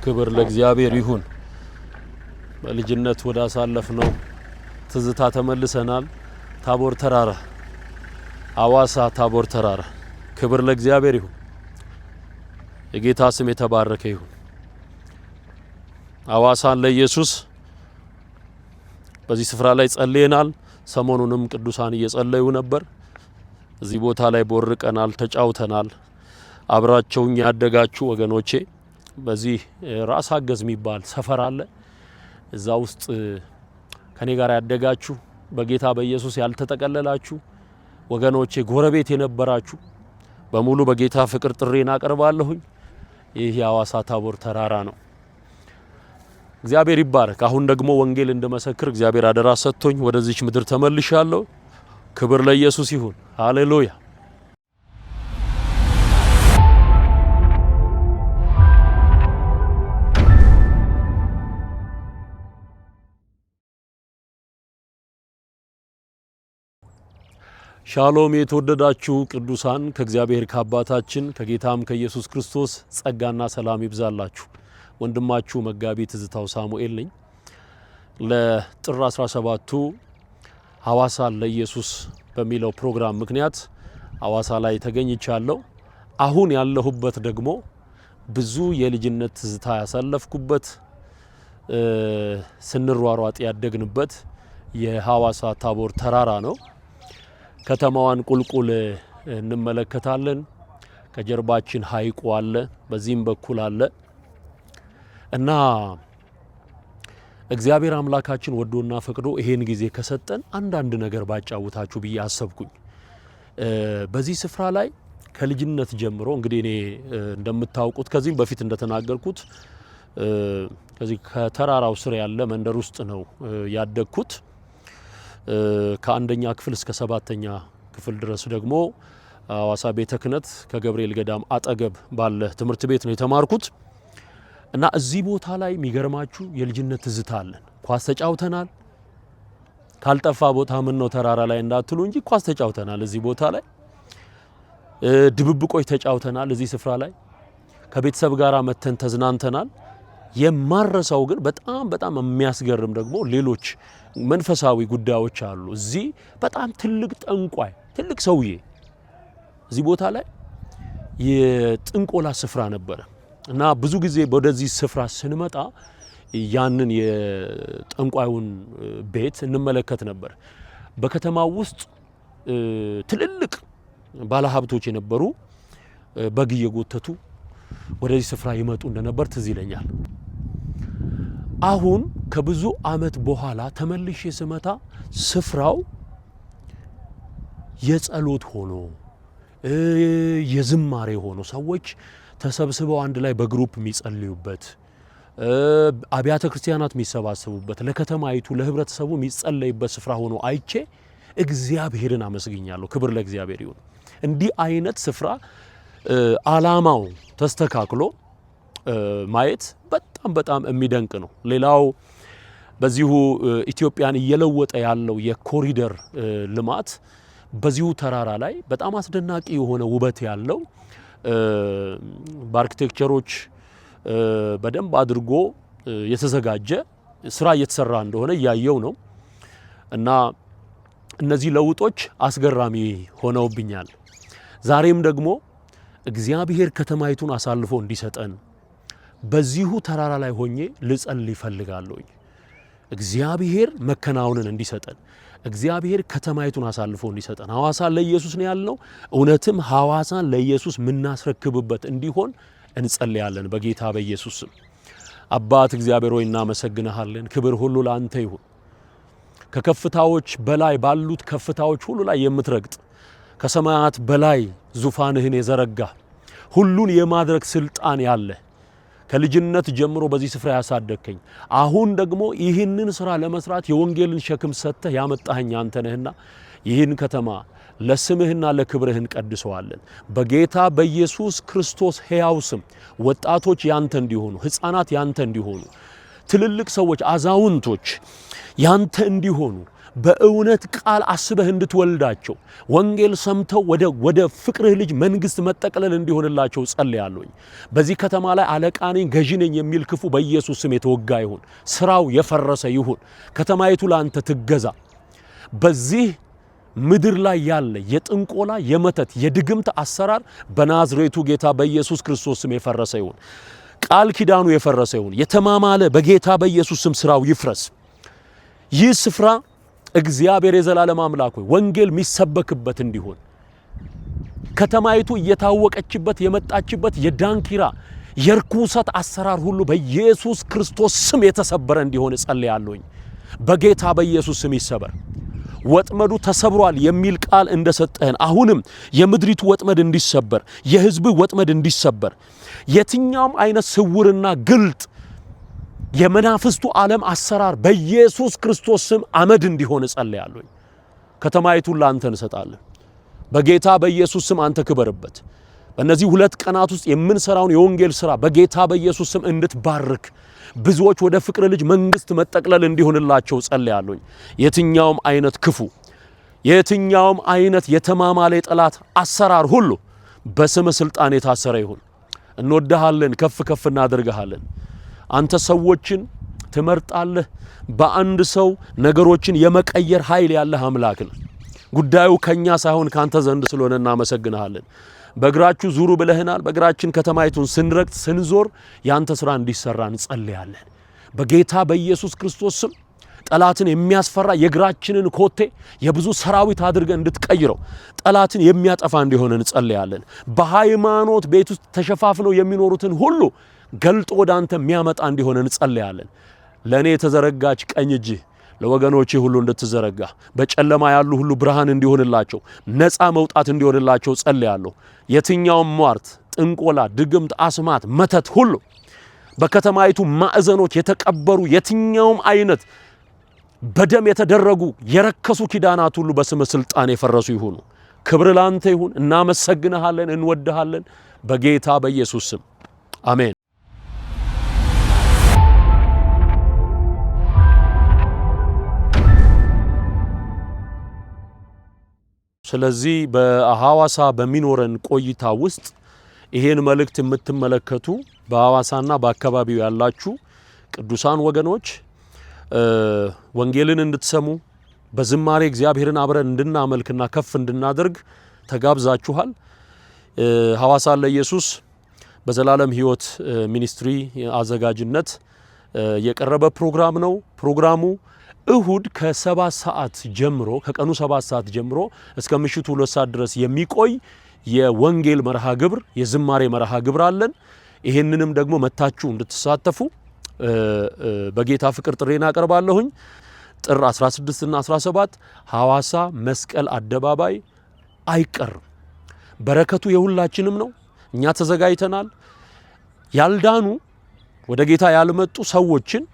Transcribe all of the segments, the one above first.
ክብር ለእግዚአብሔር ይሁን። በልጅነት ወደ አሳለፍነው ትዝታ ተመልሰናል። ታቦር ተራራ፣ ሐዋሳ ታቦር ተራራ። ክብር ለእግዚአብሔር ይሁን። የጌታ ስም የተባረከ ይሁን። ሐዋሳን ለኢየሱስ በዚህ ስፍራ ላይ ጸልየናል። ሰሞኑንም ቅዱሳን እየጸለዩ ነበር። እዚህ ቦታ ላይ ቦርቀናል፣ ተጫውተናል። አብራቸውኝ ያደጋችሁ ወገኖቼ በዚህ ራስ አገዝ የሚባል ሰፈር አለ። እዛ ውስጥ ከኔ ጋር ያደጋችሁ በጌታ በኢየሱስ ያልተጠቀለላችሁ ወገኖቼ፣ ጎረቤት የነበራችሁ በሙሉ በጌታ ፍቅር ጥሪን አቀርባለሁኝ። ይህ የሐዋሳ ታቦር ተራራ ነው። እግዚአብሔር ይባረክ። አሁን ደግሞ ወንጌል እንድመሰክር እግዚአብሔር አደራ ሰጥቶኝ ወደዚች ምድር ተመልሻለሁ። ክብር ለኢየሱስ ይሁን። ሃሌሉያ። ሻሎም የተወደዳችሁ ቅዱሳን፣ ከእግዚአብሔር ከአባታችን ከጌታም ከኢየሱስ ክርስቶስ ጸጋና ሰላም ይብዛላችሁ። ወንድማችሁ መጋቢ ትዝታው ሳሙኤል ነኝ። ለጥር 17ቱ ሐዋሳ ለኢየሱስ በሚለው ፕሮግራም ምክንያት ሐዋሳ ላይ ተገኝቻለሁ። አሁን ያለሁበት ደግሞ ብዙ የልጅነት ትዝታ ያሳለፍኩበት፣ ስንሯሯጥ ያደግንበት የሐዋሳ ታቦር ተራራ ነው። ከተማዋን ቁልቁል እንመለከታለን። ከጀርባችን ሐይቁ አለ፣ በዚህም በኩል አለ እና እግዚአብሔር አምላካችን ወዶና ፈቅዶ ይሄን ጊዜ ከሰጠን አንዳንድ ነገር ባጫውታችሁ ብዬ አሰብኩኝ። በዚህ ስፍራ ላይ ከልጅነት ጀምሮ እንግዲህ እኔ እንደምታውቁት ከዚህም በፊት እንደተናገርኩት ከዚህ ከተራራው ስር ያለ መንደር ውስጥ ነው ያደግኩት። ከአንደኛ ክፍል እስከ ሰባተኛ ክፍል ድረስ ደግሞ ሐዋሳ ቤተ ክህነት ከገብርኤል ገዳም አጠገብ ባለ ትምህርት ቤት ነው የተማርኩት። እና እዚህ ቦታ ላይ የሚገርማችሁ የልጅነት ትዝታ አለን። ኳስ ተጫውተናል። ካልጠፋ ቦታ ምን ነው ተራራ ላይ እንዳትሉ እንጂ ኳስ ተጫውተናል። እዚህ ቦታ ላይ ድብብቆች ተጫውተናል። እዚህ ስፍራ ላይ ከቤተሰብ ጋር መተን ተዝናንተናል። የማረሳው ግን በጣም በጣም የሚያስገርም ደግሞ ሌሎች መንፈሳዊ ጉዳዮች አሉ። እዚህ በጣም ትልቅ ጠንቋይ፣ ትልቅ ሰውዬ እዚህ ቦታ ላይ የጥንቆላ ስፍራ ነበረ እና ብዙ ጊዜ ወደዚህ ስፍራ ስንመጣ ያንን የጠንቋዩን ቤት እንመለከት ነበር። በከተማው ውስጥ ትልልቅ ባለሀብቶች የነበሩ በግ እየጎተቱ ወደዚህ ስፍራ ይመጡ እንደነበር ትዝ ይለኛል። አሁን ከብዙ ዓመት በኋላ ተመልሼ ስመታ ስፍራው የጸሎት ሆኖ የዝማሬ ሆኖ ሰዎች ተሰብስበው አንድ ላይ በ group የሚጸልዩበት፣ አብያተ ክርስቲያናት የሚሰባሰቡበት፣ ለከተማይቱ ለህብረተሰቡ የሚጸለይበት ስፍራ ሆኖ አይቼ እግዚአብሔርን አመስግኛለሁ። ክብር ለእግዚአብሔር ይሁን። እንዲህ አይነት ስፍራ ዓላማው ተስተካክሎ ማየት በጣም በጣም የሚደንቅ ነው። ሌላው በዚሁ ኢትዮጵያን እየለወጠ ያለው የኮሪደር ልማት በዚሁ ተራራ ላይ በጣም አስደናቂ የሆነ ውበት ያለው በአርኪቴክቸሮች በደንብ አድርጎ የተዘጋጀ ስራ እየተሰራ እንደሆነ እያየው ነው እና እነዚህ ለውጦች አስገራሚ ሆነውብኛል። ዛሬም ደግሞ እግዚአብሔር ከተማይቱን አሳልፎ እንዲሰጠን በዚሁ ተራራ ላይ ሆኜ ልጸልይ እፈልጋለሁኝ። እግዚአብሔር መከናወንን እንዲሰጠን፣ እግዚአብሔር ከተማይቱን አሳልፎ እንዲሰጠን። ሐዋሳን ለኢየሱስ ነው ያልነው። እውነትም ሐዋሳን ለኢየሱስ የምናስረክብበት እንዲሆን እንጸልያለን በጌታ በኢየሱስ ስም። አባት እግዚአብሔር ሆይ እናመሰግንሃለን። ክብር ሁሉ ለአንተ ይሁን። ከከፍታዎች በላይ ባሉት ከፍታዎች ሁሉ ላይ የምትረግጥ፣ ከሰማያት በላይ ዙፋንህን የዘረጋ፣ ሁሉን የማድረግ ስልጣን ያለ፣ ከልጅነት ጀምሮ በዚህ ስፍራ ያሳደግከኝ፣ አሁን ደግሞ ይህንን ስራ ለመስራት የወንጌልን ሸክም ሰጥተህ ያመጣኸኝ አንተ ነህና ይህን ከተማ ለስምህና ለክብርህ እንቀድሰዋለን። በጌታ በኢየሱስ ክርስቶስ ሕያው ስም ወጣቶች ያንተ እንዲሆኑ፣ ሕፃናት ያንተ እንዲሆኑ፣ ትልልቅ ሰዎች፣ አዛውንቶች ያንተ እንዲሆኑ፣ በእውነት ቃል አስበህ እንድትወልዳቸው፣ ወንጌል ሰምተው ወደ ፍቅርህ ልጅ መንግስት መጠቅለል እንዲሆንላቸው ጸልያለሁኝ። በዚህ ከተማ ላይ አለቃ ነኝ ገዢ ነኝ የሚል ክፉ በኢየሱስ ስም የተወጋ ይሁን። ስራው የፈረሰ ይሁን። ከተማይቱ ለአንተ ትገዛ። በዚህ ምድር ላይ ያለ የጥንቆላ፣ የመተት፣ የድግምት አሰራር በናዝሬቱ ጌታ በኢየሱስ ክርስቶስ ስም የፈረሰ ይሁን። ቃል ኪዳኑ የፈረሰ ይሁን። የተማማለ በጌታ በኢየሱስ ስም ስራው ይፍረስ። ይህ ስፍራ እግዚአብሔር የዘላለም አምላክ ሆይ ወንጌል የሚሰበክበት እንዲሆን፣ ከተማይቱ እየታወቀችበት የመጣችበት የዳንኪራ የርኩሰት አሰራር ሁሉ በኢየሱስ ክርስቶስ ስም የተሰበረ እንዲሆን እጸልያለሁኝ። በጌታ በኢየሱስ ስም ይሰበር። ወጥመዱ ተሰብሯል የሚል ቃል እንደሰጠህን አሁንም የምድሪቱ ወጥመድ እንዲሰበር፣ የህዝብ ወጥመድ እንዲሰበር፣ የትኛውም አይነት ስውርና ግልጥ የመናፍስቱ ዓለም አሰራር በኢየሱስ ክርስቶስ ስም አመድ እንዲሆን እጸልያለሁኝ። ከተማይቱን ለአንተ እንሰጣለን። በጌታ በኢየሱስ ስም አንተ ክበርበት። በእነዚህ 2 ቀናት ውስጥ የምንሰራውን የወንጌል ስራ በጌታ በኢየሱስ ስም እንድትባርክ፣ ብዙዎች ወደ ፍቅር ልጅ መንግስት መጠቅለል እንዲሆንላቸው ጸልያለሁኝ። የትኛውም አይነት ክፉ፣ የትኛውም አይነት የተማማለ የጠላት አሰራር ሁሉ በስም ስልጣን የታሰረ ይሁን። እንወድሃለን፣ ከፍ ከፍ እናደርግሃለን። አንተ ሰዎችን ትመርጣለህ። በአንድ ሰው ነገሮችን የመቀየር ኃይል ያለህ አምላክ ነህ። ጉዳዩ ከኛ ሳይሆን ካንተ ዘንድ ስለሆነ እናመሰግንሃለን። በእግራችሁ ዙሩ ብለህናል። በእግራችን ከተማይቱን ስንረግጥ ስንዞር ያንተ ስራ እንዲሰራ እንጸልያለን። በጌታ በኢየሱስ ክርስቶስ ስም ጠላትን የሚያስፈራ የእግራችንን ኮቴ የብዙ ሰራዊት አድርገን እንድትቀይረው፣ ጠላትን የሚያጠፋ እንዲሆን እንጸልያለን። በሃይማኖት ቤት ውስጥ ተሸፋፍነው የሚኖሩትን ሁሉ ገልጦ ወደ አንተ የሚያመጣ እንዲሆን እንጸልያለን። ለእኔ የተዘረጋች ቀኝ እጅህ ለወገኖቼ ሁሉ እንድትዘረጋ፣ በጨለማ ያሉ ሁሉ ብርሃን እንዲሆንላቸው፣ ነፃ መውጣት እንዲሆንላቸው ጸልያለሁ። የትኛውም ሟርት፣ ጥንቆላ፣ ድግምት፣ አስማት፣ መተት ሁሉ፣ በከተማይቱ ማዕዘኖች የተቀበሩ የትኛውም አይነት በደም የተደረጉ የረከሱ ኪዳናት ሁሉ በስም ስልጣን የፈረሱ ይሁኑ። ክብር ላንተ ይሁን። እናመሰግንሃለን፣ እንወድሃለን። በጌታ በኢየሱስ ስም አሜን። ስለዚህ በሐዋሳ በሚኖረን ቆይታ ውስጥ ይሄን መልእክት የምትመለከቱ በሐዋሳና በአካባቢው ያላችሁ ቅዱሳን ወገኖች ወንጌልን እንድትሰሙ፣ በዝማሬ እግዚአብሔርን አብረን እንድናመልክና ከፍ እንድናደርግ ተጋብዛችኋል። ሐዋሳ ለኢየሱስ በዘላለም ሕይወት ሚኒስትሪ አዘጋጅነት የቀረበ ፕሮግራም ነው። ፕሮግራሙ እሁድ ከ7 ሰዓት ጀምሮ፣ ከቀኑ 7 ሰዓት ጀምሮ እስከ ምሽቱ 2 ሰዓት ድረስ የሚቆይ የወንጌል መርሃ ግብር፣ የዝማሬ መርሃ ግብር አለን። ይሄንንም ደግሞ መታችሁ እንድትሳተፉ በጌታ ፍቅር ጥሪዬን አቀርባለሁኝ። ጥር 16 እና 17 ሐዋሳ መስቀል አደባባይ አይቀርም። በረከቱ የሁላችንም ነው። እኛ ተዘጋጅተናል። ያልዳኑ፣ ወደ ጌታ ያልመጡ ሰዎችን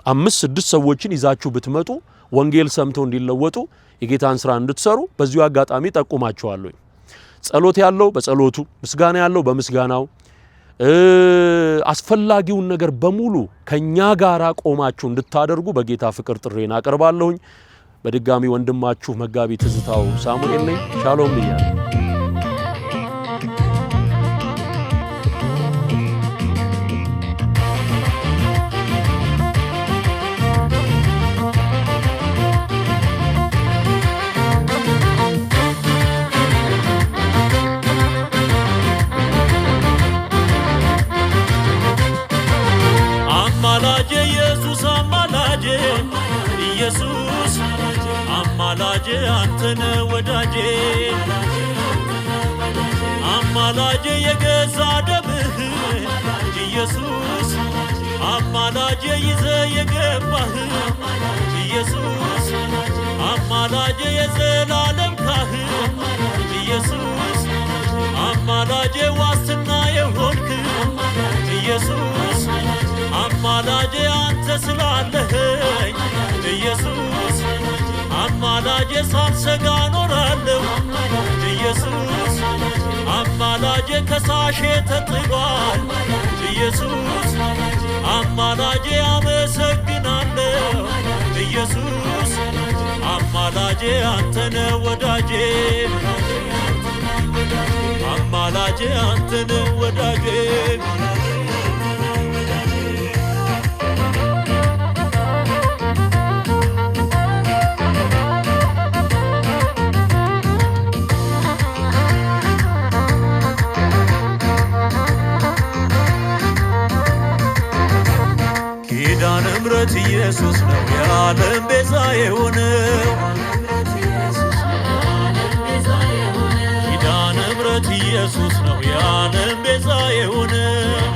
አምስት ስድስት ሰዎችን ይዛችሁ ብትመጡ ወንጌል ሰምተው እንዲለወጡ የጌታን ስራ እንድትሰሩ በዚሁ አጋጣሚ ጠቁማችኋለሁ። ጸሎት ያለው በጸሎቱ፣ ምስጋና ያለው በምስጋናው፣ አስፈላጊውን ነገር በሙሉ ከኛ ጋራ ቆማችሁ እንድታደርጉ በጌታ ፍቅር ጥሪዬን አቀርባለሁኝ። በድጋሚ ወንድማችሁ መጋቢ ትዝታው ሳሙኤል ነኝ። ሻሎም ብያለሁ። አማላጄ ኢየሱስ፣ አማላጄ ኢየሱስ፣ አማላጄ አንተነ ወዳጄ፣ አማላጄ የገዛ ደምህ ኢየሱስ፣ አማላጄ ይዘ የገባህ ኢየሱስ፣ አማላጄ የዘላለም ካህን ኢየሱስ፣ አማላጄ ዋስትና የሆንክ ኢየሱስ፣ አማላጄ አንተ ስላለኸኝ ኢየሱስ፣ አማላጄ ሳልሰጋ ኖራለሁ ኢየሱስ፣ አማላጄ ከሳሼ ተጥሏል ኢየሱስ፣ አማላጄ አመሰግናለሁ ኢየሱስ። አማላጄ አንተነ ወዳጄ፣ አማላጄ አንተነ ወዳጄ። ኪዳነ ምሕረት ኢየሱስ ነው የዓለም ቤዛ የሆነው። ኪዳነ ምሕረት ኢየሱስ ነው የዓለም ቤዛ የሆነው።